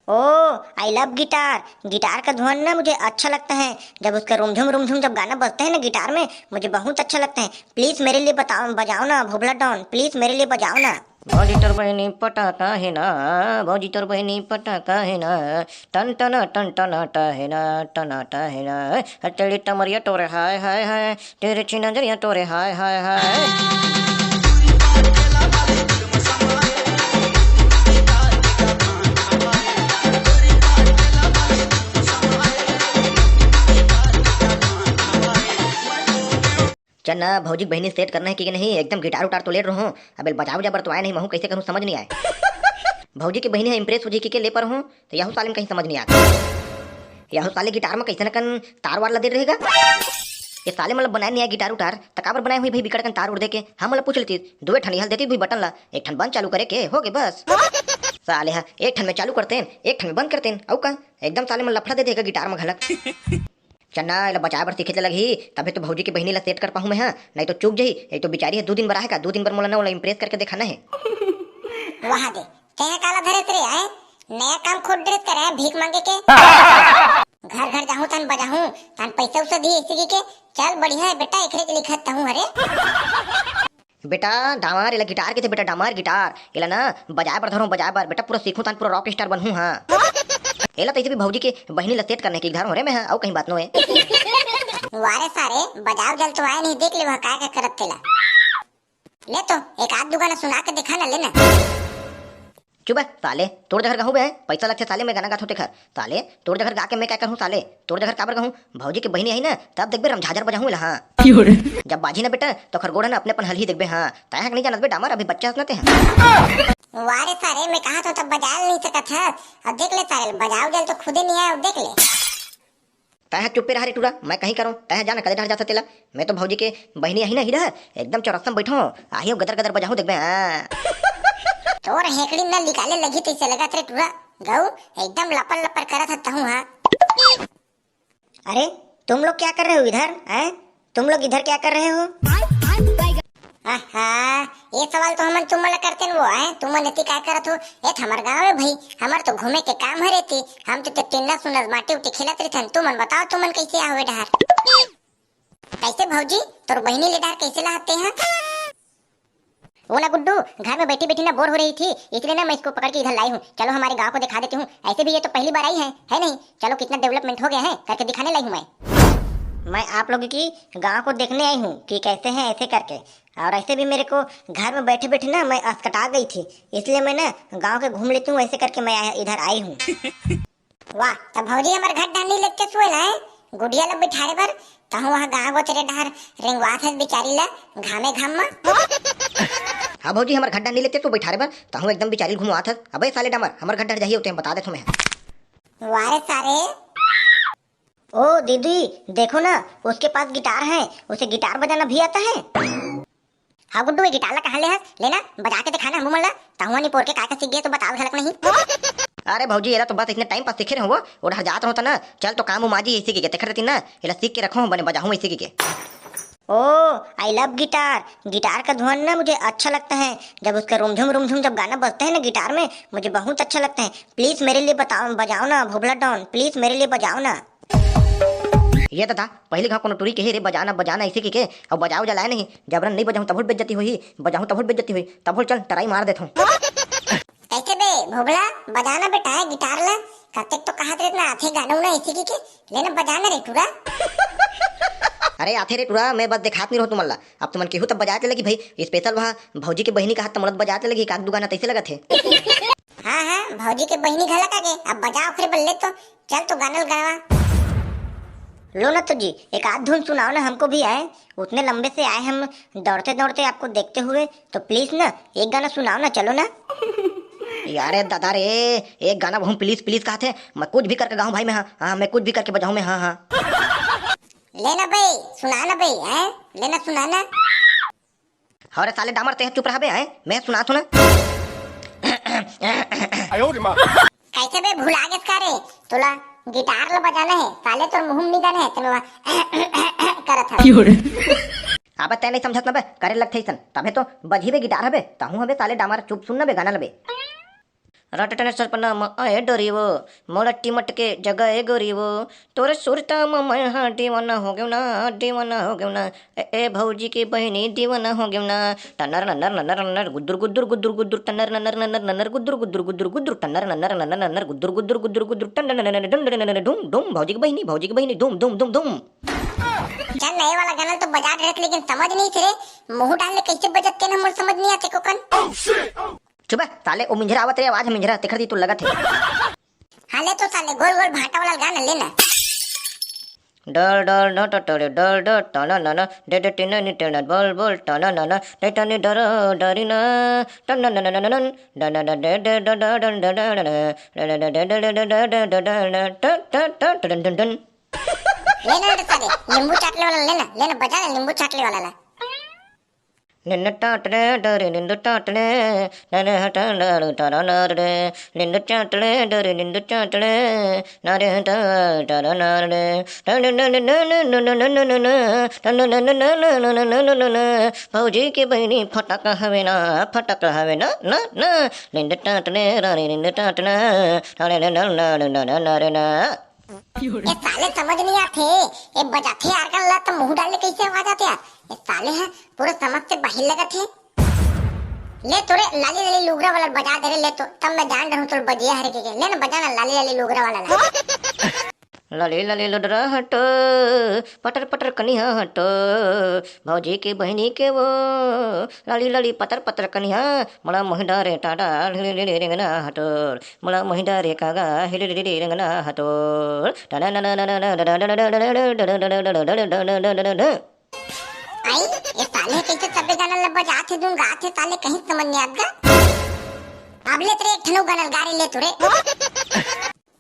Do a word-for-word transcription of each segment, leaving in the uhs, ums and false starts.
ओ, I love guitar. Guitar का धुन ना मुझे अच्छा लगता है। जब उसका रुमझुम रुमझुम जब गाना बजता है ना गिटार में, मुझे बहुत अच्छा लगता है। प्लीज मेरे लिए बताओ, बजाओ ना भोभला डॉन, प्लीज मेरे लिए बजाओ ना। भौजी तोर बहिनी पटाखा हे ना, भौजी तोर बहिनी पटाखा हे ना, टन टन टन टन टहे ना, टन टहे ना, हथेली टमरिया टोरे हाय हाय हाय, तेरे छिनजरिया टोरे हाय हाय हाय। चल ना, भौजी के बहिनी सेट करना है कि नहीं, एकदम गिटार उटार तो लेट रहो। अब बजा बजा बर तो आए नहीं, महू कैसे करूँ समझ नहीं आए। भौजी के बहिनी है, इम्प्रेस हो जी के ले पर हूँ, तो यहू साले में कहीं समझ नहीं आता। यहू साले गिटार में कैसे न कन तार वार लदे रहेगा। ये साले मतलब बनाए नहीं आए गिटार उटार, त काबर बनाए हुई भाई बिकट कन तार उड़ दे के? हम मतलब पूछ लेती, दुए ठन यहल देती भाई बटन ला, एक ठन बंद चालू करे के हो गए बस। साले हा एक ठन में चालू करते हैं, एक ठन में बंद करते हैं, अउ का एकदम साले में लफड़ा दे देगा गिटार में घलक। चन्ना, एला बचाए बर सीखे ल लगही, तभे तो भौजी के बहिनी ला सेट कर पाहूं मैं हा, नहीं तो चूक जही। एक तो बिचारी है, दू दिन बर आहे का, दू दिन बर मोला ना ओला इम्प्रेस करके दिखाना है। वाह दे, तें काला धरे रे, आए? नया काम खोज डरेस करे, भीख मांगे के। घर घर जाहूं तन बजाहूं, तन पैसा उसा दी इसी के। चल बढ़िया है बेटा, एकरे के लिखत तहूं हरे। बेटा डामर, एला गिटार के थे बेटा, डामर गिटार, एला ना बजाए बर धरो, बजाए बर बेटा, पूरा सीखूं तन पूरा रॉक स्टार बनहूं। हाँ, एला तैसे भी भौजी के बहिनी ला सेट करने के घर हो रे मैं, हाँ, अउ कहीं बात नो है। वारे सारे, बजाओ जल तो आए नहीं, देख ले वह काय का करत तेला। ले तो एक आध दू गाना सुना के दिखा ना, ले ना। चुप बे साले, तोर जघर गहूं बे, पैसा लगथे साले, मैं गाना गाथों तेखर। साले, तोर जघर गा के मैं क्या करूं साले? तोर जघर काबर गहूं? भौजी के बहिनी आई ना, तब देखबे रमझाझर बजाहूं एला, हाँ। क्यों रे? जब बाजी ना बेटा, तो खरगोड़ा ना अपने अपन हलही देखबे, हाँ। तय हक नहीं जानत बे डामर, अभी बच्चा हस ना ते, हाँ। वारे सारे, मैं कहा तो तब बजा नहीं सकत हस। अब देख ले सारे, बजाओ जल तो खुदे नहीं आए, अब देख ले। तैं ह चुप्पे रह रे टूरा, मैं कहीं करूं, तैं ह जाना कदे डहर जाथस तेला। मैं तो भौजी के बहिनी अही ना, ही डहर एकदम चौरस्ता में बैठो, आही अउ गदर गदर बजाहूं, देखबे, हाँ। तोर हेकड़ी न निकाले लगी तैसे लगत रे टूरा, गऊ एकदम लपर लपर करत ह तहूं, हाँ। अरे, तुम लोग क्या कर रहे हो इधर, हैं? तुम लोग इधर क्या कर रहे हो? आहा, ये सवाल तो हमन तुमन ला करते न वो, हैं? तुमन एती काय करत हो? ए त हमर गाँव है भाई, हमर तो घूमे के काम है रेती। हम तो ते टिन्ना सुन्नस माटी उटी खेलत रहिथन। तुमन बताओ, तुमन कैसे आवे डहर? कैसे भौजी, तोर बहिनी ले डहर कैसे ला हत्ते हैं? वो ना गुड्डू, घर में बैठी बैठी ना बोर हो रही थी, इसलिए ना मैं इसको पकड़ के इधर लाई हूँ। चलो हमारे गाँव को दिखा देती हूँ, ऐसे भी ये तो पहली बार आई है, है नहीं? चलो कितना डेवलपमेंट हो गया है करके दिखाने लाई हूँ मैं। मैं आप लोगों की गांव को देखने आई हूँ कि कैसे हैं ऐसे करके। और ऐसे भी मेरे को घर में बैठे बैठे ना मैं असकटा गई थी, इसलिए मैं ना गांव के घूम लेती हूँ, ऐसे करके मैं आ- इधर आई हूँ। वाह, त भौजी हमर घर डहर नहीं लेके सुए ला है, गुड़िया ला बिठारे बर, तहूँ वहाँ गाँव गोचरे डहर रेंगवात हस बिचारी ला, घामे घाम मा। हाँ भौजी, हमर घर डहर नहीं लेके तू बिठारे बर, तहूँ एकदम बिचारी घुमवात हस। अबे साले डामर, हमर घर डहर जाही होते हैं, बता देथों मैं। वारे सारे। ओ दीदी, देखो ना, उसके पास गिटार है, उसे गिटार बजाना भी आता है। हाँ गुड्डू, ये गिटार ला कहाँ ले हस? लेना, बजा के दिखाना हमू मन ला। तहुआ निपोर के काय का सीख गए तो बताओ झलक नहीं। अरे भौजी, एला तो बस इतने टाइम पास सीखे रहो, वो उधर जात रहो त ना, चल तो काम उम आजी इसी के, के तेखर रहती ना, एला सीख के रखो, बने बजाहूँ इसी के। ओ, आई लव गिटार। गिटार का धुन ना मुझे अच्छा लगता है। जब उसका रुमझुम रुमझुम जब गाना बजता है ना गिटार में, मुझे बहुत अच्छा लगता है। प्लीज मेरे लिए बताओ, बजाओ ना भोभला डॉन, प्लीज मेरे लिए बजाओ ना। ये ददा, पहली घाव कोनो टुरी के हे रे, बजाना, बजाना ऐसे की के, अब बजाओ जलाए नहीं, जबरन नहीं बजाऊं तभो बेइज्जती होही, बजाऊं तभो बेइज्जती होही, तभो चल टराई मार देथों। कैसे बे भोभला, बजाना बेटा है गिटार ला, कतेक तो कहत रहत ना आथे गाना उना ऐसे की के, लेना बजाना रे टुरा। अरे आथे रे टुरा, मैं बस देखात नहीं रहो तुमन ला, अब तुमन केहू तब बजाए लगी भाई, स्पेशल वहाँ भौजी के बहिनी का हाथ तमड़त बजाए लगी, काक दुगाना तैसे लगत है। हाँ, हाँ, भौजी के बहिनी घलक आगे, अब बजाओ फिर बल्ले तो, चल तो गानल गावा। लो ना तो जी, एक आध धुन सुनाओ ना, हमको भी आए, उतने लंबे से आए हम दौड़ते दौड़ते आपको देखते हुए, तो प्लीज ना एक गाना सुनाओ ना, चलो ना। यारे दादा रे, एक गाना बहुत प्लीज प्लीज कहा थे, मैं कुछ भी करके गाऊं भाई मैं, हाँ हाँ, मैं कुछ भी करके बजाऊं मैं, हाँ हाँ। लेना बे, सुना ना बे, हैं? लेना सुना ना। अरे साले डामर, तें चुप रहा बे, हैं? मैं सुनात हूँ ना। कैसे बे भुला गेस का रे? तोला गिटार ला बजाना है, साले तोर मुंह में नहीं जाना है, तने वहाँ करत है। अबे तें नहीं समझत ना बे, करे लगथे ऐसन, तभे तो बजही बे गिटार हबे, तहूँ हबे साले डामर, चुप सुन ना बे गाना लबे। रटटन सपना म आए डोरी वो, मोला टिमट के जगह ए गोरी वो। तोरे सुरता म मैं हा दीवाना हो गेव ना, दीवाना हो गेव ना। ए, ए भौजी के बहिनी दीवाना हो गेव ना। टनर ननर ननर ननर गुद्दुर गुद्दुर गुद्दुर गुद्दुर टनर ननर ननर ननर गुद्दुर गुद्दुर गुद्दुर गुद्दुर टनर ननर ननर ननर गुद्दुर गुद्दुर गुद्दुर टनर ननर डुम डुम डुम डुम डुम। भौजी के बहिनी, भौजी के बहिनी, धूम धूम धूम धूम। चल, नए वाला गाना तो बजा रहे थे, लेकिन समझ नहीं थे रे, मुंह डाल ले कैसे बजते ना, मोर समझ नहीं आते कोकन। चुप है साले, वो मिंझरा आवत रे, आवाज है मिंझरा, तेखर दी तू लगत है। हाँ, ले तो साले, गोल गोल भाटा वाला गाना लेना। डल डल न टटरे डल डल टना नना डे डे टिन नि टिन बोल बोल टना नना डे टनी डर डरी ना टन नन नन नन डन डन डे डे ड ड डन ड ड done done done day day ड ड ड डन डन ट ट ट ट डन डन डन। लेना रे साले, नींबू चाटले वाला लेना, लेना बजा ले नींबू चाटले वाला ला। निन्नु टाटले डरे निन्नु टाटले नरे हटा नरे टरा नरे निन्नु चाटले डरे निन्नु चाटले नरे हटा टरा नरे। भौजी के बहिनी फटक हवे ना, फटक हवे ना, ना, ना। निन्नु टाटले डरे निन्नु टाटले नरे नरे नरे नरे ना। ए साले, समझ नहीं आथे। ए बजाथे यार का ला त मुंह डाले कैसे आवाज आथे यार। ए साले है पूरा समझ से बाहिर लगत है। ले तोरे लाली लाली लुगरा वाला बजा दे रे, ले तो तब मैं जान रहूं तोर बजिया हरे के, के। ले ना बजा ना लाली लाली लुगरा वाला ला। लाली लाली लुडरा हटो, पटर पटर कनिहा हटो, भौजी के बहिनी के वो। लाली लाली पतर पतर कनिहा, मोला मोहि डारे टाटा, ढिरे ढिरे रेंगना हटोर, मोला मोहि डारे कागा, हिरे ढिरे रेंगना हटोर। आई, ये साले कैसे सबे गाना ल बजात हे, धुन गात हे, साले कहीं समझ नहीं आत गा। अब ले तेरे एक ठनो गाना ल गा रे ले तोरे।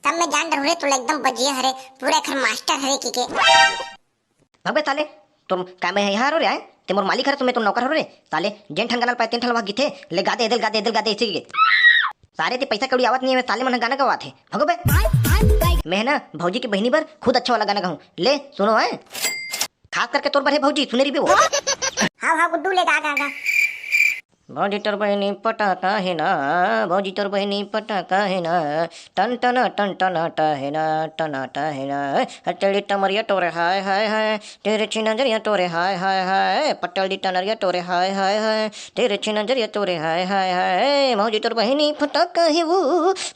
तब मैं जान रहूं रे, तोला एकदम बजिया हरे, पूरा एखर मास्टर हरे की के। भगबे साले, तोर का मैं यहाँ हरो रे आए? ते मोर मालिक हरे, तो मैं तोर नौकर हरो रे। साले, जेन ठन गाना ल पाए, तेन ठन ल वहाँ गीथे, ले गा दे, एदे ल गा दे, एदे ल गा दे, ऐसे गीगे। सारे ते पैसा कौड़ी आवत नहीं है, साले मन ह गाना गवात हे। भगो बे। मैं है ना, भौजी की बहिनी बर खुद अच्छा वाला गाना गाऊं। ले, सुनो, हैं? खास करके तोर बर हे भौजी, सुने रहिबे वो। हाँ, हाँ, गुड्डू ले गा, गा, गा। भौजी तोर बहिनी पटाखा हे ना, भौजी तोर बहिनी पटाखा हे ना, टन टना टन टनाटा हे ना, टनाटा हे ना। हथेली टमरिया तोरे हाय हाय हाय, तेरे छी नजरिया तोरे हाय हाय हाय, पटल दी टनरिया तोरे हाय हाय हाय, तेरे छी नजरिया तोरे हाय हाय हाय। भौजी तोर बहिनी फटाखा हे वो,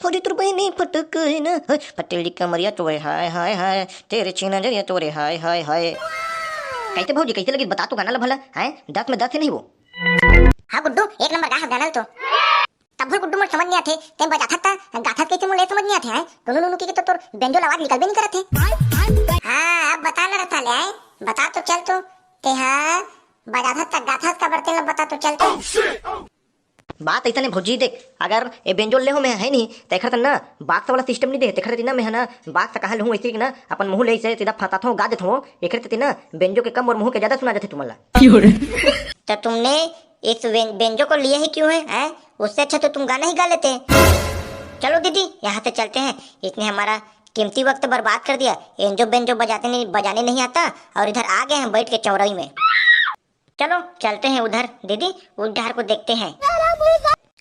भौजी तोर बहिनी फटाखा हे ना, हाय, पटल दी कमरिया तोरे हाय हाय हाय, तेरे छी नजरिया तोरे हाय हाय हाय। कैसे भौजी, कैसे लगी बता तो गाना ला भला, हैं? दस में दस हे नहीं वो। हाँ गुड्डू, एक नंबर गा हस गाना ल तो। तब भी गुड्डू मोर समझ नहीं आथे, ते बजाथस त गाथस कैसे मोर ले समझ नहीं आथे, हैं? टुनु नुनु के तो तोर बेंजो ल आवाज निकलबे नहीं करत हे। हाँ, अब बता ना रे साले, हैं? बता तो चल तो, ते हा बजाथस त गाथस काबर तेला बता तो चल तो। बात ऐसा नहीं भौजी, देख, अगर ए बेंजो ले हो मैं है नहीं, त एखर त ना बॉक्स वाला सिस्टम नहीं दे, तेखर ती ना मैं है ना बॉक्स कहाँ लहूँ, ऐसे कि ना अपन मुँह ले ऐसे सीधा फंसात हो, गा देत हो, एखर ती ना बेंजो के कम और मुँह के ज्यादा सुना जाथे तुमन ला। तो तुमने इस बें-, बेंजो को लिए ही क्यों है, हैं? उससे अच्छा तो तुम गाना ही गा लेते। चलो दीदी, यहाँ से चलते हैं, इसने हमारा कीमती वक्त बर्बाद कर दिया। एंजो बेंजो बजाते नहीं, बजाने नहीं आता और इधर आ गए हैं बैठ के चौराही में। चलो चलते हैं उधर दीदी, उस डहर को देखते हैं।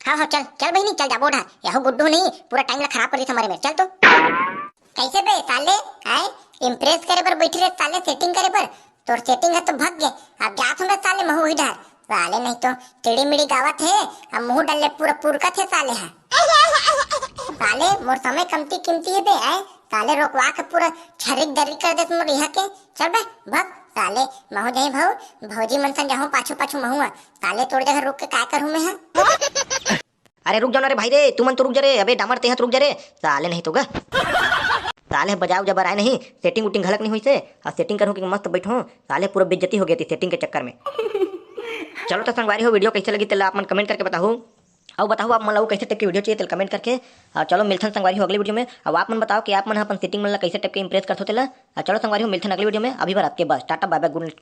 हाँ हाँ, चल चल बहिनी, चल जाबो डहर। यहो गुड्डू नहीं पूरा टाइम ला खराब कर दी हमारे में। चल तो। कैसे बे साले, आए इम्प्रेस करे बर बैठे रे साले, सेटिंग करे बर। तोर सेटिंग है तो भग गए, अब जात हूँ मैं साले महू ही डहर। साले नहीं तो टिड़ी मिड़ी गावत हे, अब मुँह डल्ले पूरा पुरकत हे साले है। साले मोर समय कमती कीमती हे बे, आए साले रोकवा के पूरा छरिक दरिक कर देत मोर इहाँ के। चल बे भग साले, महू जाई भाऊ, भौजी मन संग जाहूँ पाछू पाछू महू। साले तोर जगह रुक के काय करहूँ मैं ह? अरे रुक जाओ ना रे भाई रे, तुमन तो रुक जा रे। अबे डामर तेहा तो रुक जा रे, साले नहीं तो गा। साले बजा उजा बर आए नहीं, सेटिंग उटिंग घलक नहीं हुई से, और सेटिंग करहूँ कि मस्त बैठो, साले पूरा बेइज्जती हो गई थी सेटिंग के चक्कर में। चलो तो संगवारी हो, वीडियो कैसे लगी तेला आप मन कमेंट करके बताहू। अउ बताहू आप मन ला अउ कैसे टाइप के वीडियो चाहिए तेला कमेंट करके। और चलो मिलथन संगवारी हो अगली वीडियो में। अब आप मन बताओ कि आप मन ह अपन सेटिंग मन ला कैसे टाइप के इम्प्रेस करथो तेला। और चलो संगवारी हो मिलथन अगली वीडियो में, अभी बर आपके बस टाटा बाय बाय गुड नाइट।